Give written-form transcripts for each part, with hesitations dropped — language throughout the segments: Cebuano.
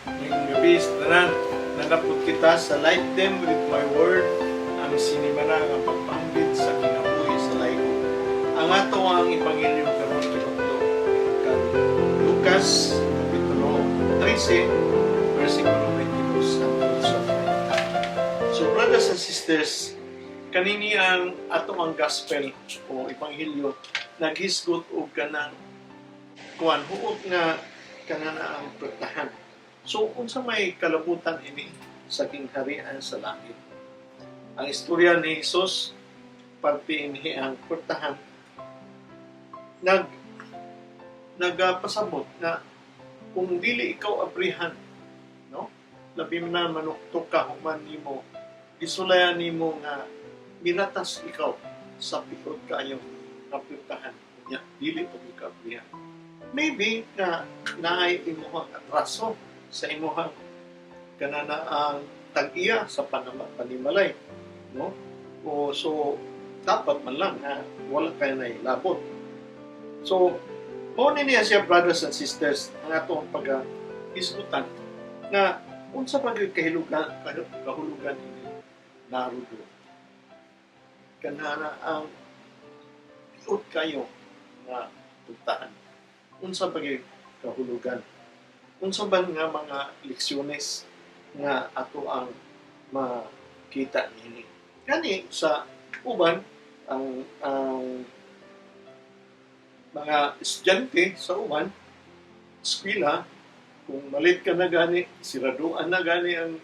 Ngayong gabi, tanan, nanapot kita sa "Light Them with My Word", ang sinimana nga pagpambit sa kinabuhi sa laygo. Ang ato ang ebanghelyo karon kinukdo kang Lucas kapitulo 13 versikulo 22 hangtod sa 30. So brothers and sisters, kanini ang ato ang gospel o ebanghelyo naghisgot og kanang kuan, huot nga kanana ang pertahan. So unsa may kalabutan ini sa gingharian sa langit? Ang istorya ni Jesus parte ini ang pertahan nagapasabot na kung dili ikaw abrihan, no, labi na manuktok ka, human nimo gisulayan nimo nga milatas ikaw sa piot kaayo nga pertahan nya dili pa ka abrihan, maybe na naay imuhang atraso sa imuhang kanana ang tag-iya sa panimalay, no? O so dapat man lang na wala kay nailabot. So mao ni niya siya, brothers and sisters, ang atong pag hisgutan na unsa pa gyud kahulugan ini narrow door, kanana ang piot kayo nga pultahan. Unsa pa gyud kahulugan? Unsa ba nga mga leksyones nga ato ang makita niini? Kani sa uban, ang mga estudyante sa uban eskwela, kung ma-late ka na gani, siraduan na gani ang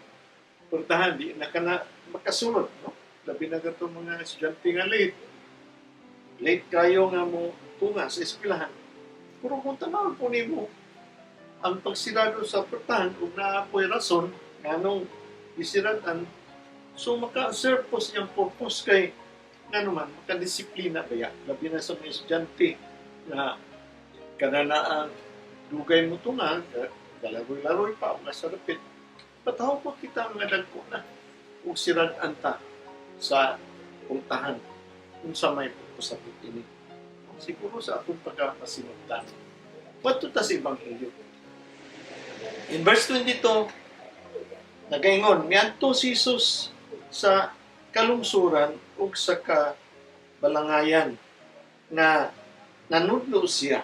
portahan, di na ka na makasulod, no? Labi na kato mga estudyante nga late late kayo nga mo tunga sa eskwelahan. Pero kung tanaw po nimo ang pagsirado sa portahan ug naa po'y rason nganong gisiradan, so maka-serve po siyang purpose kay ngano man makadisiplina kaya, labi na sa mga estudyante na kanana ang dugay mo tunga, galaroy-laroy pa o nasa lapit. Pataw po kita nga dagko na ug sirad-an ta sa pultahan, unsa may pasabot ini siguro sa atong pagkapasinugdan? Wadto ta sa Ebanghelyo. In verse 22, nagaingon, miadto si Jesus sa kalungsuran ug sa kabalangayan nga nanudlo siya.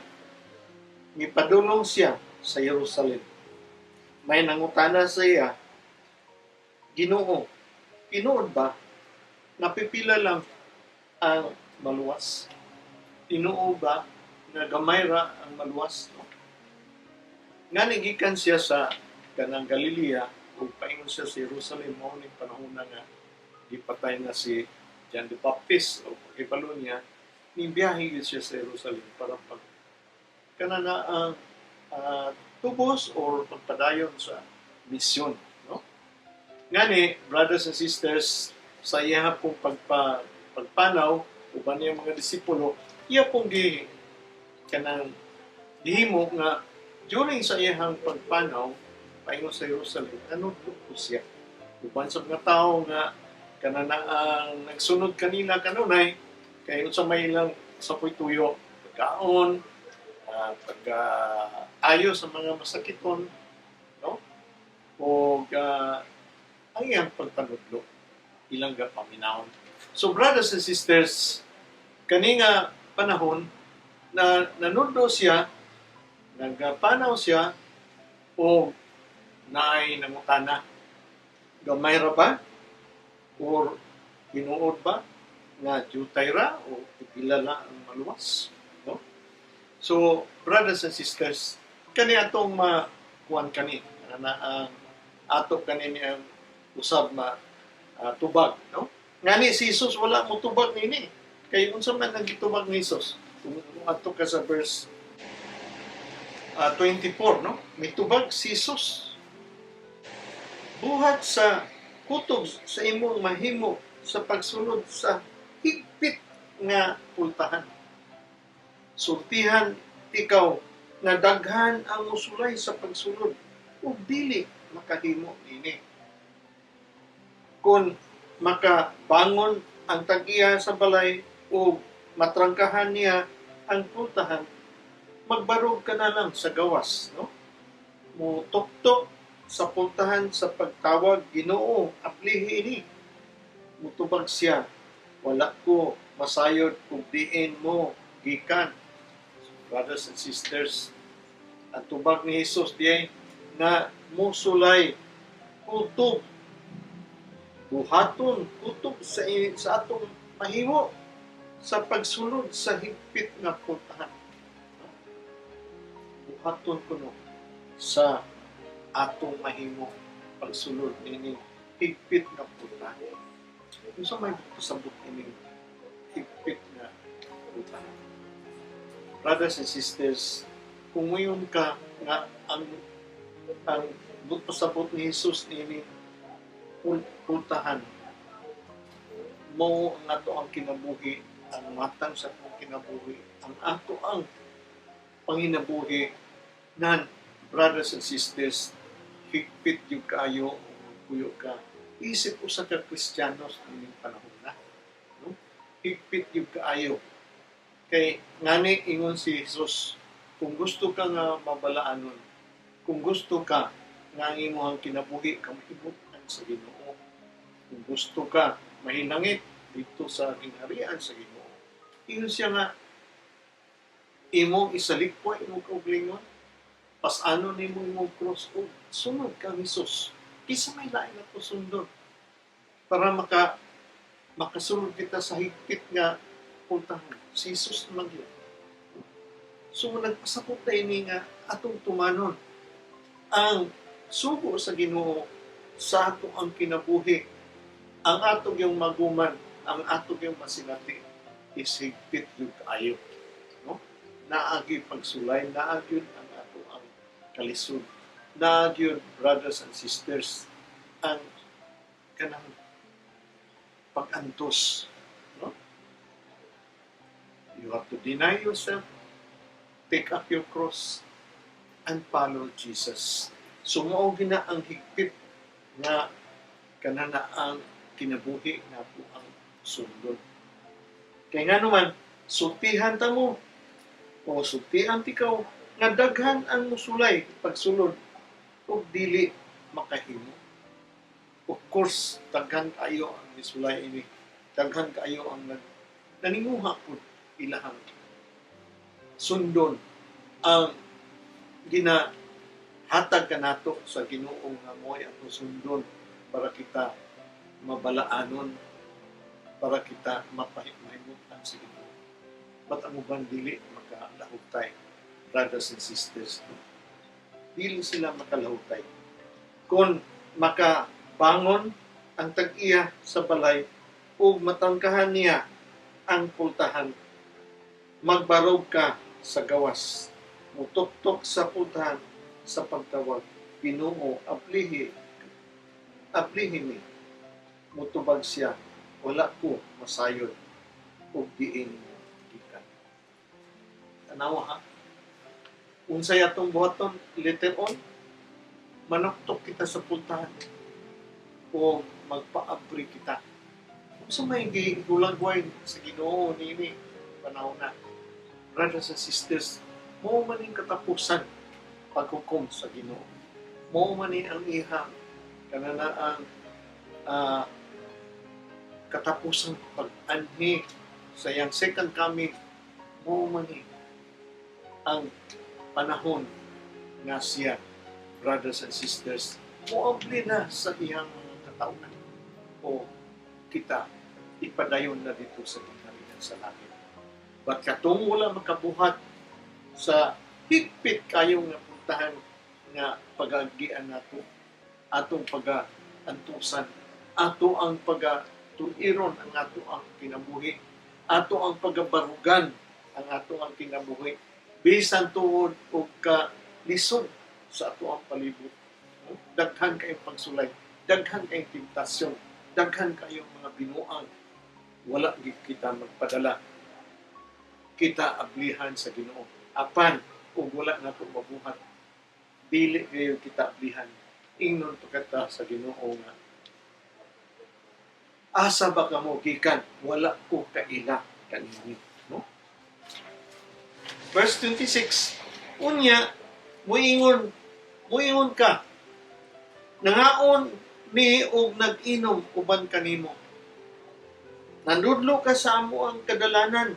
Mipadulong siya sa Jerusalem. May nangutana sa iya, "Ginoo, tinuod ba napipila lang ang maluwas? Tinuod ba nga gamay ra ang maluwas?" No? Nga gikan siya sa kanang Galilea ug paingon siya sa Jerusalem, mao ning panahon na nga gipatay na si John the Baptist o pagkibalo niya, nibiyahe gyud siya sa Jerusalem para pag kanana ang tubos or pagpadayon sa misyon, no? Ngani, brothers and sisters, sa iya pong pagpanaw uban niya mga disipulo, iya pong gi kanang gihimo nga during sa iyang pagpanaw paingon sa Jerusalem, nanudlo po siya uban sa mga tao nga kanana ang nagsunod kanila kanunay kay unsa may ilang sa tuyo, pagkaon, pagka ayo sa mga masakiton, no, o ang iyang pagpanudlo ilang gapaminawon. So brothers and sisters, kani nga panahon na nanudlo siya, nagpanaw siya o naay nangutana, gamay ra ba or tinuod ba nga jutay ra o pipila na ang maluwas, no? So brothers and sisters, kani atong makuan, kani na ang ato kani ang usab ma tubag, no? Ngani si Jesus wala mo tubag nini kay unsa man ang gitubag ni Jesus? Kung adto ka sa verse 24, no, mitubag si Jesus, "Buhat sa kutob sa imong mahimo sa pagsulod sa higpit nga pultahan. Sultihan ikaw nga daghan ang musulay sa pagsulod ug dili makahimo nini. Kung makabangon ang tag-iya sa balay ug matrangkahan niya ang pultahan, magbarog ka na lang sa gawas, no? Mutuktok sa pultahan sa pagtawag, "Ginoo, ablihi ini." Mutubag siya, "Wala ko masayod kung diin mo gikan." Brothers and sisters, ang tubag ni Jesus diay nga musulay kutob, buhaton kutob sa atong mahimo sa pagsulod sa higpit nga pultahan. Buhaton kuno sa atong mahimo pagsulod nining higpit nga pultahan. Unsa may pasabot ining higpit nga pultahan? Brothers and sisters, kung muingon ka nga ang pasabot ni Jesus nining pultahan mo ang ato ang kinabuhi, ang matang sa atong kinabuhi, ang ato ang panginabuhi nan, brothers and sisters, higpit gyud kaayo kuyo ka isip usa ka Kristiyano sa ining panahon na, no? Higpit gyud kaayo kay ngani ingon si Jesus, kung gusto ka nga mabalaanon, kung gusto ka nga ang imong kinabuhi kamahimutan sa Ginoo, kung gusto ka mahinangit dito sa gingharian sa Ginoo, ingon siya nga imong isalikwa imong kaugalingon, pas-anon nimo imong cross ug sunod kang Jesus. Kinsa may lain ato sundon para makasulod kita sa higpit nga pultahan? Si Jesus naman yun. So nagpasabot na ini nga atong tumanon ang sugo sa Ginoo sa ato ang kinabuhi. Ang ato yung maguman, ang ato yung masinati is higpit gyud kaayo, no? Naagi pagsulay, naagi ang ato ang kalisod, naagi, brothers and sisters, ang kanang pag-antos, no? You have to deny yourself, take up your cross and follow Jesus. So mao gina ang higpit nga kanana ang kinabuhi nga ato ang sundon. Kay nga naman, sultihan ta mo o sultihan tikaw nga daghan ang musulay pagsulod ug dili makahimo. Of course, daghan kayo ang misulay ini. Daghan kayo ang naninguha pud ilahang sundon ang ginahatag kanato sa Ginoo nga mo'y atong sundon para kita mabalaanon, para kita mapahimutan sa Ginoo. But ang uban dili makalahutay, brothers and sisters, no? Dili sila makalahutay. Kung makabangon ang tag-iya sa balay ug matangkahan niya ang pultahan, magbarog ka sa gawas, mutuktok sa pultahan sa pagtawag, "Ginoo, ablihi, ablihi mi." Mutubag siya, "Wala ko masayod ug diin mo gikan." Tanawa ha. Unsay atong buhaton later on? Manuktok kita sa pultahan o magpaabri kita. Unsa may gihulagway sa Ginoo nini panahon na? Brothers and sisters, mao man ning katapusan paghukom sa Ginoo. Mao man ni ang ihang kanana ang katapusan pag-anhi sa iyang second coming. Mao man ni ang panahon nga siya, brothers and sisters, moabli na sa iyang mga katawhan o kita ipadayon na dito sa gingharian sa langit. But katong wala makabuhat sa higpit kayong nga puntahan nga pagagian nato, atong pagaantusan, ato ang pagatuiron ang ato ang kinabuhi, ato ang pagabarugan ang ato ang kinabuhi, bisan tuod og ka lisod sa ato ang palibot. No? Daghan kayong pagsulay, daghan kayong temptasyon, daghan kayong mga binuang. Wala gid kita magpadala. Kita ablihan sa Ginoo. Apan ug wala nato mabuhat, dili kayo kita ablihan. Ingnon pa kita sa Ginoo nga, "Asa ba kamo gikan? Wala ko kaila kaninyo." No? Verse 26, unya, muingon ka. Nangaon mi og nag-inom uban kanimo. Nanudlo ka sa amo ang kadalanan."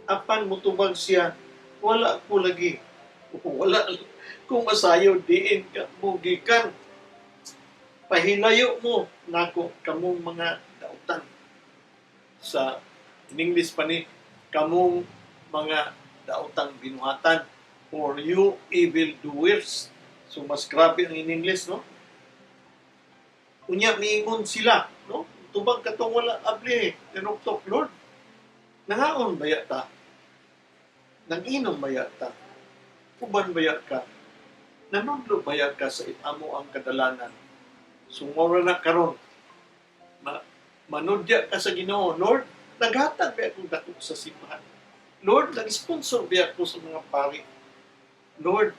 Apan mutubag siya, "Wala ko lagi. Wala ko masayod diin ka mugikan. Pahilayo mo nako kamong mga dautan." Sa in English pa ni, "kamong mga daotang binuhatan" or "you evil doers." So mas grabe ang in English, no? Unya miingon sila, no? Tubag katong wala abli, tinuktok, "Lord, nangaon baya ta? Nag-inom baya ta? Uban baya ka? Nanudlo baya ka sa amo ang kadalanan?" So mura na karon manudya ka sa Ginoo, "Lord, naghatag ba akong dako sa simbahan? Lord, nag-sponsor ba ako sa mga pari? Lord,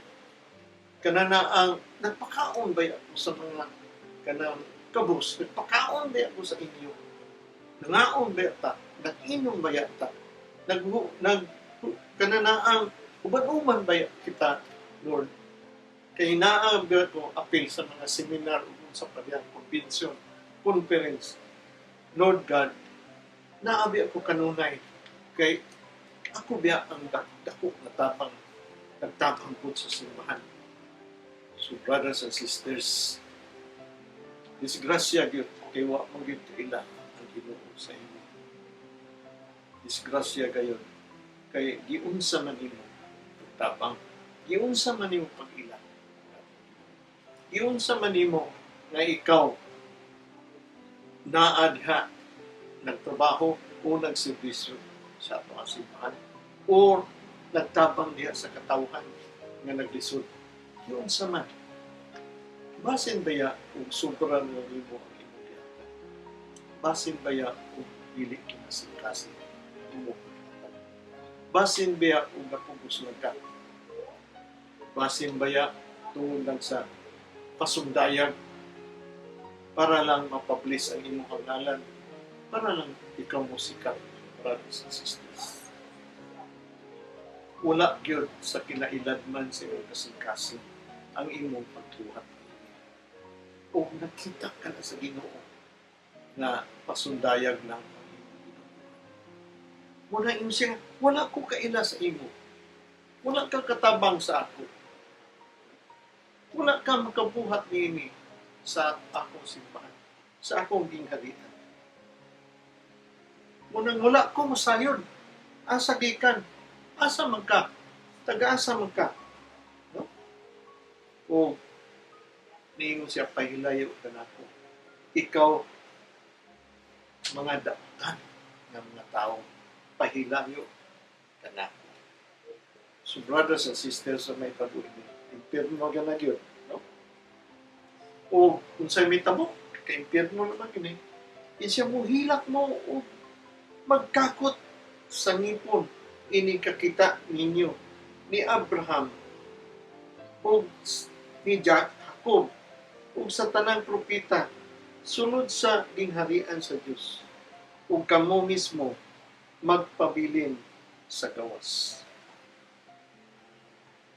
kanana ang nagpakaon ba ako sa mga kanang kabus? Nagpakaon ba ako sa inyo? Nangaon ba ta? Nag-inom ba ta? Nag kanana ang uban-uban ba kita, Lord?" Kay naa ba ko apil sa mga seminar ug sa parehang convention, conference. "Lord God, naabi ako kanunay kay ako biya ang dako nga tabang, nagtabang pud sa simbahan." So brothers and sisters, disgrasya gyud kay wa mo gyud kaila ang Ginoo sa imo. Disgrasya gayon kay giunsa man nimo pagtabang, giunsa man nimo pag-ila, giunsa man nimo nga ikaw naa diha nagtrabaho o nagserbisyo sa atong simbahan or nagtabang diha sa katawhan nga naglisod. Giunsa man, basin baya kung sobra na nimo ang imong gihatag? Basin baya kung dili kinasingkasing imo paghatag? Basin baya kung napugos lang ka? Basin baya tungod lang sa pasundayag para lang mapublish ang imong ngalan, para lang ikaw mo sikat? Brothers and sisters, wala gyud sa kinailadman sa imong kasing-kasing ang imong pagbuhat. O nakita ka na sa Ginoo nga pasundayag lang ang imong ginubuhat. Muna imo siya, "Wala ko kaila sa imo. Wala ka katabang sa ako. Wala ka makabuhat niini sa akong simbahan, sa akong gingharian. Munang wala ko masayod. Asa gikan? Asa man ka? Taga-asa man ka?" No? O niingon siya, "Pahilayo ka nako. Ikaw, mga dautan nga mga tao, pahilayo ka nako." So brothers and sisters, sa may tabo ini, impyerno ka na gyud, no? O kung sa may tabo, kay impyerno naman kini, siya mo hilak mo o magkakot sa ngipon ini kakita ninyo ni Abraham o ni Jacob ug sa tanang propeta sulod sa gingharian sa Dios, ug kamo mismo magpabilin sa gawas.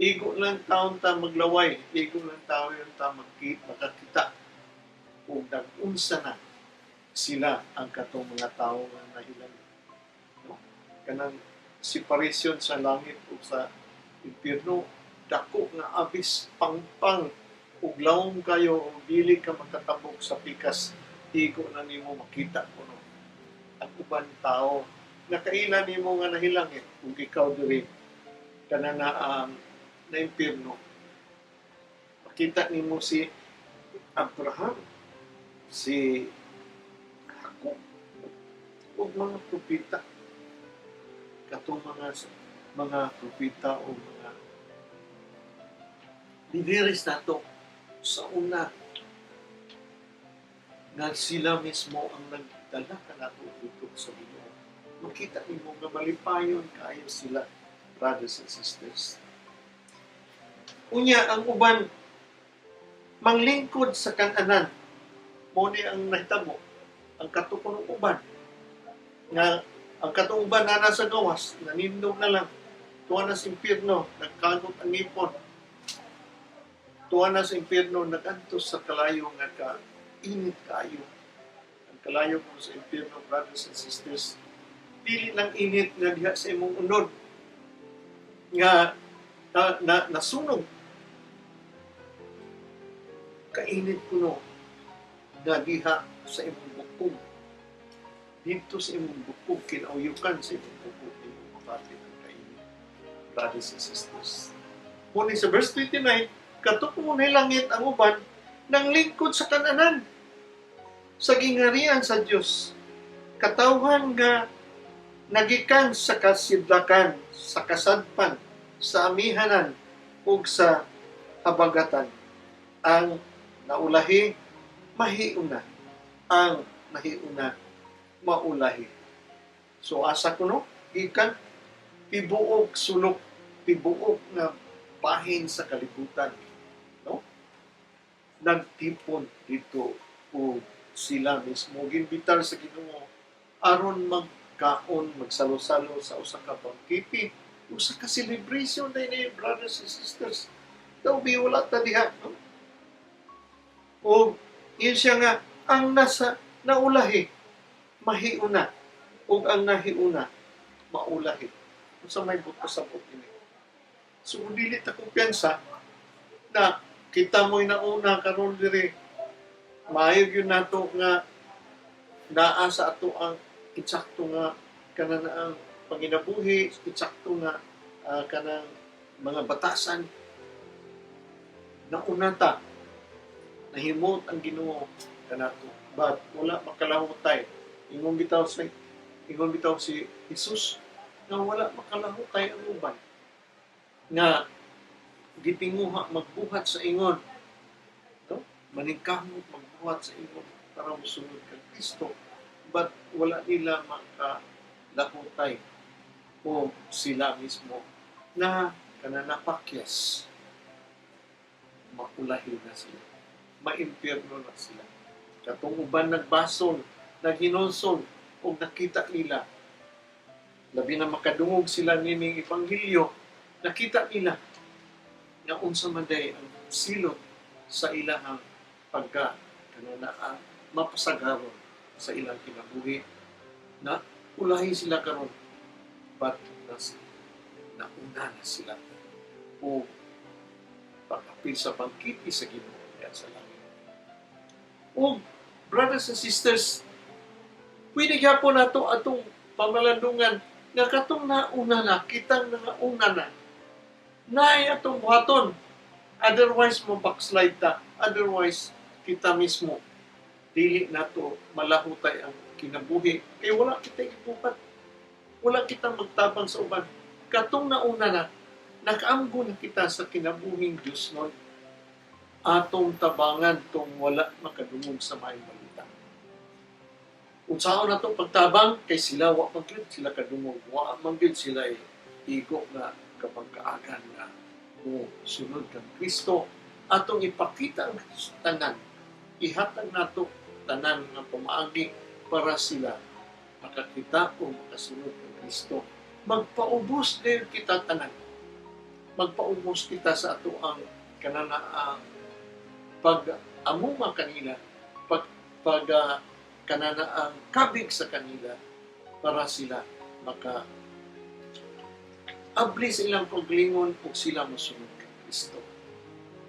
Igo lang taon ta maglaway, igo lang taon ta makakita ug nag-unsa na sila ang katong mga tao nga nahilang, no? Kanang separation sa langit ug sa impyerno, dako nga abyss, pangpang ug lawom kayo ug dili ka makatabok sa pikas. Igo na nimo makita kuno ang uban tao nakaila nimo nga nahilang eh, ug ikaw diri kana na ang na impyerno. Makita nimo si Abraham, si Jacob ug mga propeta, katong mga propeta o mga lideres nato sa una nga sila mismo ang nagdala kanato dito sa Ginoo. Makita nimo nga malipayon kaayo sila, brothers and sisters. Unya ang uban manglingkod sa kananan. Mo ni ang nahitabo. Ang katupunong uban nga ang katong uban na nasa gawas, nanindog na lang. Tuwa na sa impyerno, nagkagot ang ngipon. Tuwa na sa impyerno, nagadto sa kalayo nga ka init kaayo. Ang kalayo ko sa impyerno, brothers and sisters, dili lang init nga diha sa imong unod nga na nasunog. Kainit kuno nga diha sa imong bukog. Dito sa imong bukog, kinauyukan sa imong bukog, imong mabati ang kainit. Brothers and sisters. Muni sa verse 29, kato mo langit ang uban nang lingkod sa kananan sa gingharian sa Dios, katawhan nga nagikan sa kasidlakan, sa kasadpan, sa amihanan ug sa habagatan. Ang naulahi mahiuna, ang nahiuna maulahi. So asa kuno gikan tibuok sulok, tibuok nga bahin sa kalibutan, no, nagtipon dito o sila mismo ginbitar sa Ginoo aron magkaon, magsalo-salo sa usa ka bangkete, usa ka celebration na ini, brothers and sisters. Daw bi wala ta diha, no? O yun siya nga ang nasa naulahi mahiuna ug ang nahiuna maulahi. Unsa may buot pasabot ini? So kung dili ta kumpiyansa na kita mo'y nauna karon diri, maayo gyud nato nga naa sa ato ang eksakto nga kanang ang panginabuhi, eksakto nga kanang mga batasan. Nauna ta, nahimot ang Ginoo kanato, but wala makalahutay. Ingon bitaw si Jesus nga wala makalahutay ang uban nga gitinguha magbuhat sa ingon, no, maningkamot magbuhat sa ingon para mosunod kang Kristo, but wala nila makalahutay o sila mismo na kananapakyas, maulahi na sila, maimpyerno na sila. Katong uban nagbasol, naghinulsol ug nakita nila, labi na makadungog sila nining ebanghelyo, nakita nila nga unsa man day ang silot sa ilahang pagka kanana ang mapasagaron sa ilang kinabuhi, na ulahi sila karon, but nas nauna na sila o pag-apil sa bangkete sa Ginoo diyan sa langit. O brothers and sisters, pwede gyapon nato atong pamalandungan nga katong nauna na, kitang nauna na, naay atong buhaton. Otherwise, mo backslide ta. Otherwise, kita mismo, dili nato malahutay ang kinabuhi. Kay wala kita ibuhat. Wala kita magtabang sa uban. Katong nauna na, nakaamgo na kita sa kinabuhing Diyos nun, atong tabangan tong wala makadungog sa maayong balita. Unsaon na itong pagtabang kay sila wa man gyud sila kadungog, wa man gyud sila igo nga kapagkaagan nga mo sunod kang Kristo. Atong ipakita ang tanan, ihatag nato tanan nga pamaagi para sila makakita o makasunod kang Kristo. Magpaubos din kita tanan, magpaubos kita sa ato ang kanana ang pag amuma kanila, pag pag kanana ang kabig sa kanila para sila maka abli sa ilang paglingon ug sila mosunod kay Kristo.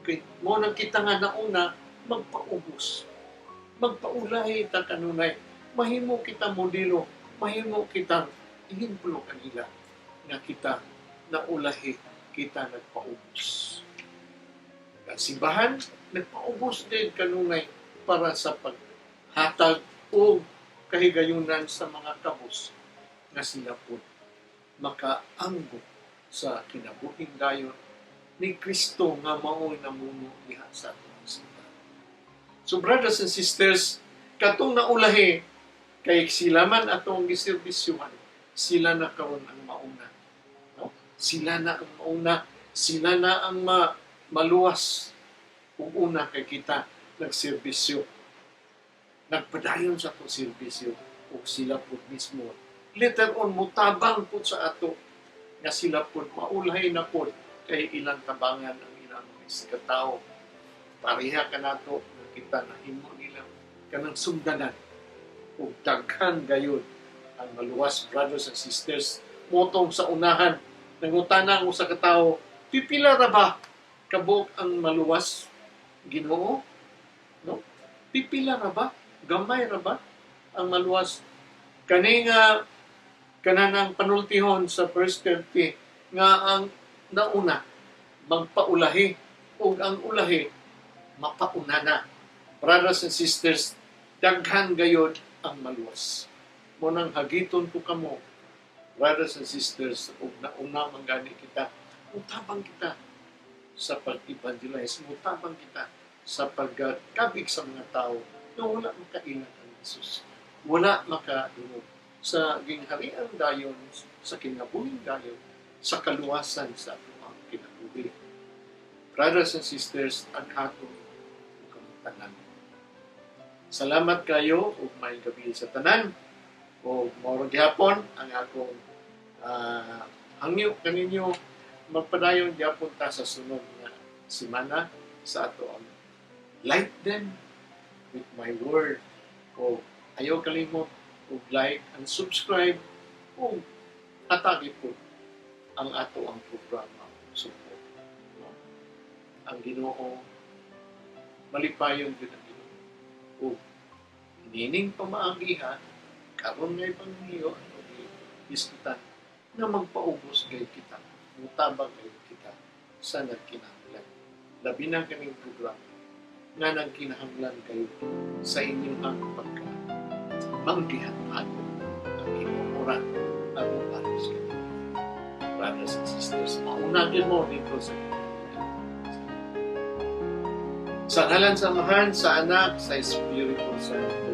Kay mo nang kita nga nauna magpaubos. Magpaulahi ta kanunay. Mahimo kita modelo, mahimo kita ehemplo kanila nga kita naulahi, kita nagpaubos. Ang simbahan nagpaubos din kanunay para sa paghatag o kahigayunan sa mga kabus nga sila po makaanggo sa kinabuhing dayon ni Kristo nga mao'y namuno diha sa atong simbahan. So brothers and sisters, katong naulahi kay sila man atong giserbisyuhan, sila na karon ang mauna. No? Sila na ang mauna, sila na ang maluwas ug una kay kita nagserbisyo. Nagpadayon sa atong serbisyo ug sila pud mismo later on mutabang pud sa ato nga sila pud maulay na pud kay ilang tabangan ang ilang mga katao. Pareha kanato nga kita nahimo nila kanang sungdanan ug daghan gayud ang maluwas, brothers and sisters. Motong sa unahan, nangutana ang usa ka tawo, "Pipila ra ba kabuok ang maluwas, Ginoo?" No, pipila ra ba, gamay ra ba ang maluwas? Kani nga kananang panultihon sa verse 30 nga ang nauna magpaulahi ug ang ulahi mapauna na. Brothers and sisters, daghan gayod ang maluwas. Mao nang hagiton ko kamo, brothers and sisters, ug nauna man gani kita, mutabang kita sa pag-evangelize, mutabang kita sa pagkabig sa mga tao na wala makaila kang Jesus, wala makadungog sa gingharian dayon, sa kinabuhing dayon, sa kaluwasan sa atoang kinabuhi. Brothers and sisters, ang hatong ug tanan. Salamat kayo ug maayong gabii sa tanan. O mao ra gihapon ang akong hangyo kaninyo, magpadayon gyapon ta sa sunod nga semana sa ato ang "Light Them with My Word." O ayaw kalimot og like and subscribe ug atagi po ang ato ang programa support. No? Ang Ginoo, malipayon gyud ang Ginoo. Ug nining pamaagi ha, karon ngay panghiyo ano diskutan nga magpaubos gayud kita, mutabang gayud kita sa nagkinahanglan. Labi na kaning programa nga nagkinahanglan kayo sa inyong pagka manggihan ato ang Ginoo ra ang muparos kaninyo. Brothers and sisters, mauna gyud mo dito sa Sa ngalan sa Amahan, sa Anak, sa Espiritu Santo.